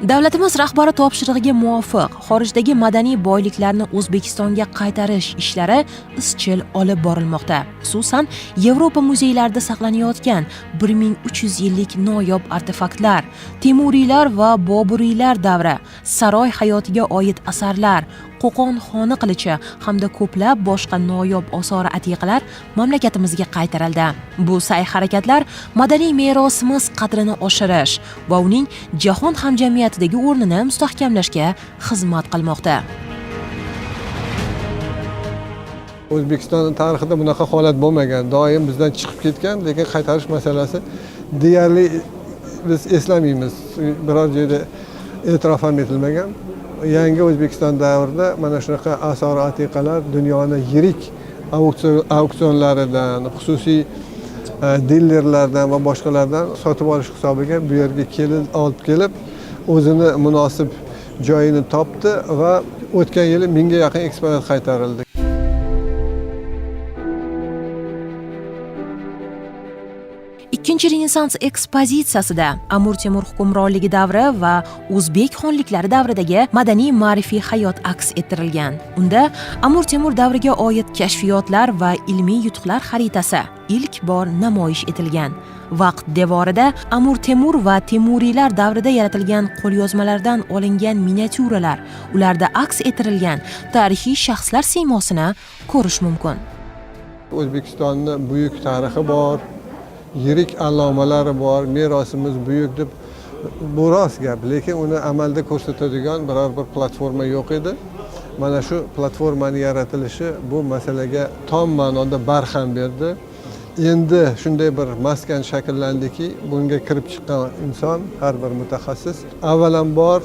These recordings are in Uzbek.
Davlatimiz rahbari topshirig'iga muvofiq xorijdagi madaniy boyliklarni O'zbekistonga qaytarish ishlari izchil olib borilmoqda. Xususan, Yevropa muzeylarida saqlanayotgan 1300 yillik noyob artefaktlar, Temuriylar va Boburiylar davri, saroy hayotiga oid asarlar, Qo'qon xoni qilichi hamda ko'plab boshqa noyob osori atiqalar mamlakatimizga qaytarildi. Bu sa'y-harakatlar madaniy merosimiz qadrini oshirish va uning jahon hamjamiyatidagi o'rnini mustahkamlashga xizmat qilmoqda. O'zbekiston tarixida bunaqa holat bo'lmagan. Doim bizdan chiqib ketgan, lekin qaytarish masalasi deyarli biz eslamaymiz. Biror joyda e'tirof ham etilmagan. Yangi O'zbekiston davrida mana shunaqa asor atiqalar dunyoni yirik auksionlaridan, xususiy dilerlardan va boshqalardan sotib olish hisobiga bu yerga kelib, olib kelib o'zini munosib joyini topdi va o'tgan yili 1000ga yaqin eksponat qaytarildi. Ikkinchi Renessans ekspozitsiyasida Amir Temur hukmronligi davri va o'zbek xonliklari davridagi madaniy ma'rifiy hayot aks ettirilgan. Unda Amir Temur davriga oid kashfiyotlar va ilmiy yutuqlar xaritasi ilk bor namoyish etilgan. Vaqt devorida Amir Temur va Temuriylar davrida yaratilgan qo'lyozmalardan olingan miniatyuralar, ularda aks ettirilgan tarixiy shaxslar siymosini ko'rish mumkin. O'zbekistonning buyuk tarixi bor, yirik allomalari bor, merosimiz buyuk deb bu rost gap, lekin uni amalda ko'rsatadigan biror bir platforma yo'q edi. Mana shu platformani yaratilishi bu masalaga tom ma'noda barham berdi. Endi shunday bir maskan shakllandiki, bunga kirib chiqqan inson, har bir mutaxassis avvalambor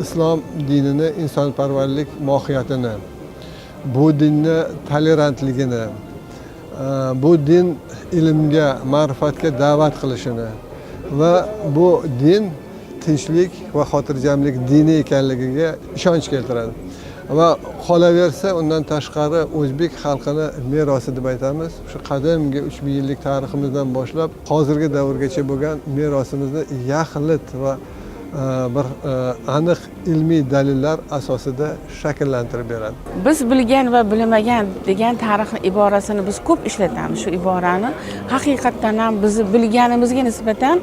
islom dinini insonparvarlik mohiyatini, bu dinni tolerantligini, bu din ilmga, ma'rifatga da'vat qilishini va bu din tinchlik va xotirjamlik dini ekanligiga ishonch keltiradi. Va qolaversa, undan tashqari o'zbek xalqini merosi deb aytamiz. Shu qadimgi 3000 yillik tariximizdan boshlab hozirgi davrgacha bo'lgan merosimizni yaxlit va bir aniq ilmiy dalillar asosida shakllantirib beradi. Biz bilgan va bilmagan degan tarix iborasini biz ko'p ishlatamiz. Shu iborani haqiqatdan ham bizni bilganimizga nisbatan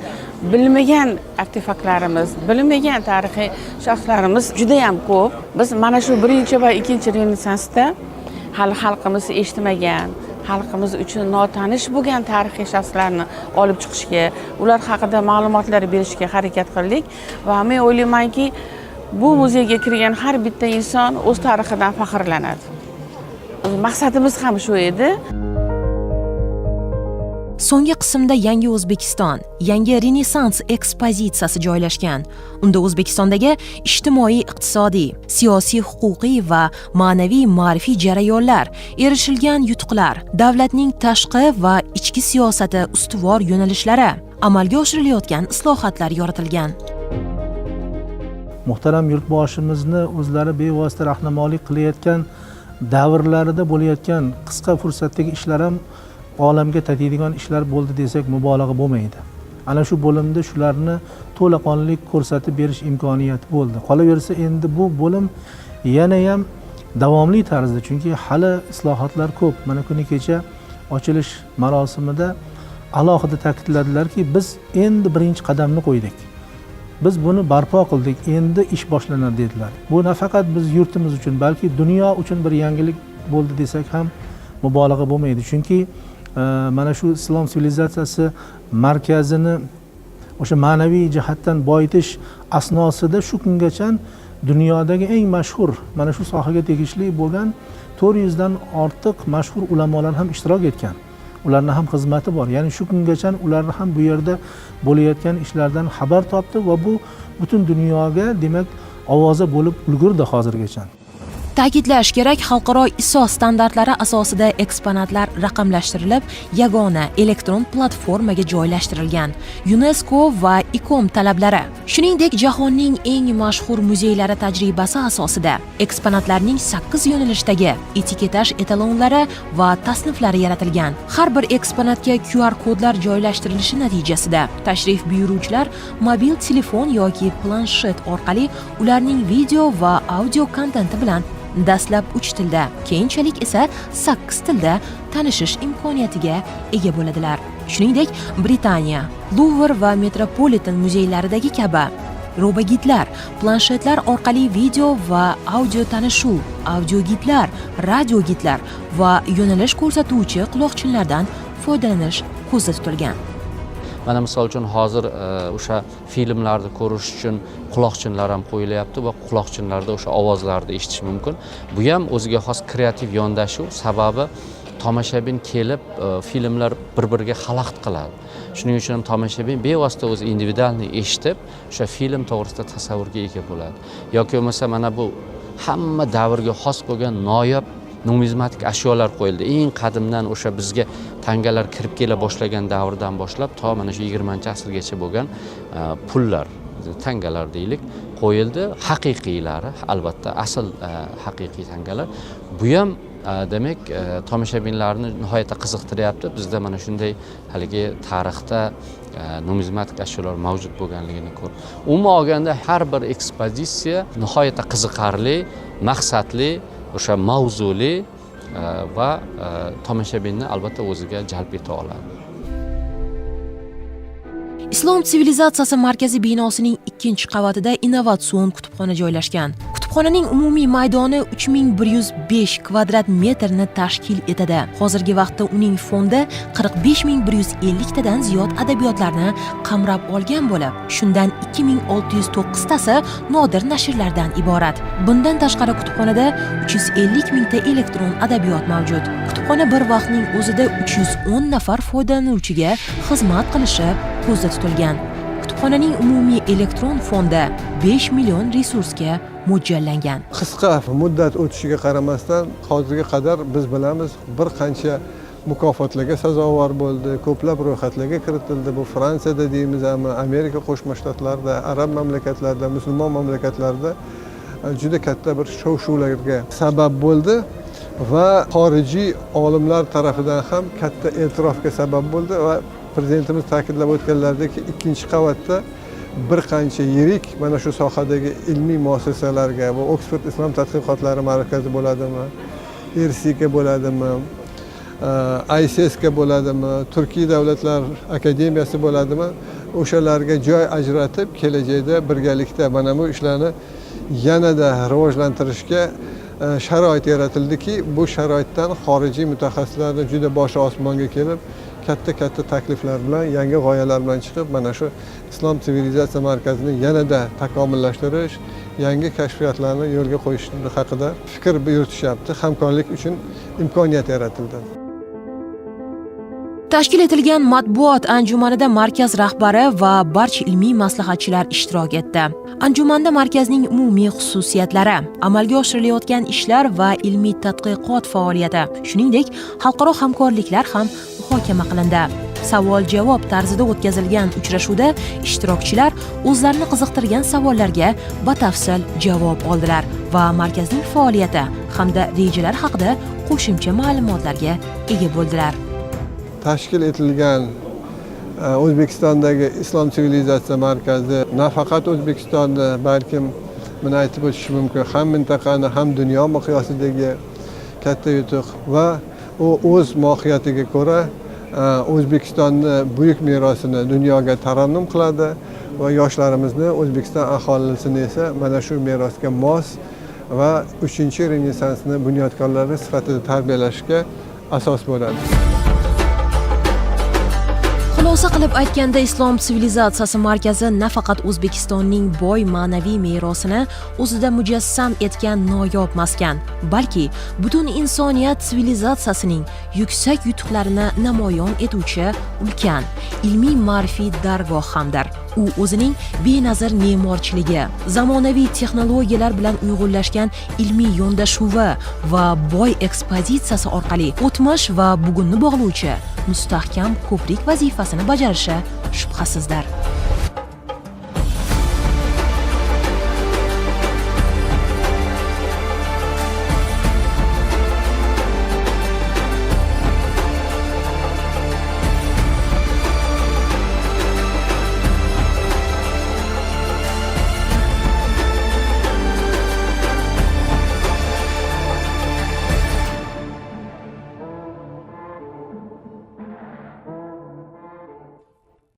bilmagan artefaktlarimiz, bilmagan tarixiy shaxslarimiz juda ham ko'p. Biz mana shu birinchi va ikkinchi Renessansda hali xalqimiz eshitmagan, xalqimiz uchun notanish bo'lgan tarixiy shaxslarni olib chiqishga, ular haqida ma'lumotlar berishga harakat qildik va men o'ylaymanki, bu muzeyga kirgan har bitta inson o'z tarixidan faxrlanadi. Maqsadimiz ham shu edi. So'nggi qismda Yangi O'zbekiston, yangi Renessans ekspozitsiyasi joylashgan. Unda O'zbekistondagi ijtimoiy, iqtisodiy, siyosiy, huquqiy va ma'naviy ma'rifiy jarayonlar, erishilgan yutuqlar, davlatning tashqi va ichki siyosati ustuvor yo'nalishlari, amalga oshirilayotgan islohotlar yoritilgan. Muhtaram yurtboshimizni o'zlari bevosita rahnamolik qilayotgan davrlarida bo'layotgan qisqa fursatdagi ishlar ham olamga tatiydigan ishlar bo'ldi desak mubolag'a bo'lmaydi. Ana shu bo'limda shularni to'laqonli ko'rsatib berish imkoniyati bo'ldi. Qolaversa endi bu bo'lim yana ham davomli tarzda, chunki hali islohotlar ko'p. Mana kuni kecha ochilish marosimida alohida ta'kidladilarki, biz endi birinchi qadamni qo'ydik. Biz buni barpo qildik, endi ish boshlanadi dedilar. Bu nafaqat biz yurtimiz uchun, balki dunyo uchun bir yangilik bo'ldi desak ham mubolag'a bo'lmaydi. Chunki mana shu islom sivilizatsiyasi markazini o'sha ma'naviy jihatdan boyitish asnosida shu kungacha dunyodagi eng mashhur mana shu sohaga tegishli bo'lgan 400 dan ortiq mashhur ulamolar ham ishtirok etgan. Ularning ham xizmati bor. Ya'ni shu kungacha ular ham bu yerda bo'layotgan ishlardan xabar topdi va bu butun dunyoga demak ovoza bo'lib ulgurdi hozirgacha. Ta'kidlash kerak, xalqaro ISO standartlari asosida eksponatlar raqamlashtirilib, yagona elektron platformaga joylashtirilgan. UNESCO va ICOM talablari, shuningdek, jahonning eng mashhur muzeylari tajribasi asosida eksponatlarning 8 yo'nalishdagi etiketash etalonlari va tasniflari yaratilgan. Har bir eksponatga QR kodlar joylashtirilishi natijasida tashrif buyuruvchilar mobil telefon yoki planshet orqali ularning video va audio kontenti bilan dastlab 3 tilda, keyinchalik esa 8 tilda tanishish imkoniyatiga ega bo'ladilar. Shuningdek, Britaniya, Luvr va Metropolitan muzeylaridagi kabi robogidlar, planshetlar orqali video va audio tanishuv, audiogidlar, radiogidlar va yo'nalish ko'rsatuvchi quloqchinlardan foydalanish ko'zda tutilgan. Mana misol uchun hozir o'sha filmlarni ko'rish uchun quloqchinlar ham qo'yilyapti va quloqchinlarda o'sha ovozlarni eshitish mumkin. Bu ham o'ziga xos kreativ yondashuv, sababi tomoshabin kelib filmlar bir biriga xalaqit qiladi. Shuning uchun ham tomoshabin bevosita o'zi индивидуальный eshitib, o'sha film to'g'risida tasavvurga ega bo'ladi. Yoki bo'lmasa mana bu hamma davrga xos bo'lgan noyob numizmatik ashyolar qo'yildi. Eng qadimdan, o'sha bizga tangalar kirib kela boshlagan davrdan boshlab to mana shu 20-asrgacha bo'lgan pullar, tangalar deylik, qo'yildi. Haqiqiylari, albatta, asl haqiqiy tangalar. Bu ham demak, tomoshabinlarni nihoyatda qiziqtiryapti. Bizda mana shunday haligi tarixda numizmatik ashyolar mavjud bo'lganligini ko'rib. Umuman olganda, har bir ekspozitsiya nihoyatda qiziqarli, maqsadli, o'sha mavzuli va tomoshabinni albatta o'ziga jalb eta oladi. Islom sivilizatsiyasi markazi binosining ikkinchi qavatida innovatsion kutubxona joylashgan. Kutubxonaning umumiy maydoni 3105 kvadrat metrni tashkil etadi. Hozirgi vaqtda uning fondi 45 150 tadan ziyod adabiyotlarni qamrab olgan bo'lib, shundan 2609 tasi nodir nashrlardan iborat. Bundan tashqari, kutubxonada 350 mingta elektron adabiyot mavjud. Kutubxona bir vaqtning o'zida 310 nafar foydalanuvchiga xizmat qilishi ko'zda tutilgan. Kutubxonaning umumiy elektron fondi 5 million resursga mo'ljallangan. Qisqa muddat o'tishiga qaramasdan, hozirga qadar biz bilamiz, bir qancha mukofotlarga sazovor bo'ldi, ko'plab ro'yxatlarga kiritildi. Bu Fransiyada deymizmi, Amerika Qo'shma Shtatlarida, arab mamlakatlarida, musulmon mamlakatlarida juda katta bir shov shuvlarga sabab bo'ldi va xorijiy olimlar tarafidan ham katta e'tirofga sabab bo'ldi. Va prezidentimiz ta'kidlab o'tganlaridek, ikkinchi qavatda bir qancha yirik mana shu sohadagi ilmiy muassasalarga, bu Oksford islom tadqiqotlari markazi bo'ladimi, IRCICA bo'ladimi, ISESCO bo'ladimi, Turkiy davlatlar akademiyasi bo'ladimi, o'shalarga joy ajratib, kelajakda birgalikda mana bu ishlarni yanada rivojlantirishga sharoit yaratildiki, bu sharoitdan xorijiy mutaxassislarni juda boshi osmonga kelib, katta katta takliflar bilan, yangi g'oyalar bilan chiqib, mana shu Islom sivilizatsiya markazini yanada takomillashtirish, yangi kashfiyotlarni yo'lga qo'yish haqida fikr yuritishyapti. Hamkorlik uchun imkoniyat yaratildi. Tashkil etilgan matbuot anjumanida markaz rahbari va barcha ilmiy maslahatchilar ishtirok etdi. Anjumanda markazning umumiy xususiyatlari, amalga oshirilayotgan ishlar va ilmiy tadqiqot faoliyati, shuningdek, xalqaro hamkorliklar ham muhokama qilindi. Savol javob tarzida o'tkazilgan uchrashuvda ishtirokchilar o'zlarini qiziqtirgan savollarga batafsil javob oldilar va markazning faoliyati hamda rejalari haqida qo'shimcha ma'lumotlarga ega bo'ldilar. Tashkil etilgan O'zbekistondagi Islom sivilizatsiya markazi nafaqat O'zbekistonni, balkim, buni aytib o'tish mumkin, ham mintaqani, ham dunyo miqyosidagi katta yutuq va u o'z mohiyatiga ko'ra O'zbekistonni buyuk merosini dunyoga tarannum qiladi va yoshlarimizni, O'zbekiston aholisini esa mana shu merosga mos va uchinchi renessansni bunyodkorlari sifatida tarbiyalashga asos bo'ladi. Xulosa qilib aytganda, Islom sivilizatsiyasi markazi nafaqat O'zbekistonning boy ma'naviy merosini o'zida mujassam etgan noyob maskan, balki butun insoniyat sivilizatsiyasining yuksak yutuqlarini namoyon etuvchi ulkan ilmiy ma'rifiy dargoh hamdir. U o'zining benazir me'morchiligi, zamonaviy texnologiyalar bilan uyg'unlashgan ilmiy yondashuvi va boy ekspozitsiyasi orqali o'tmish va bugunni bog'lovchi mustahkam ko'prik vazifasini bajarishi shubhasizdir.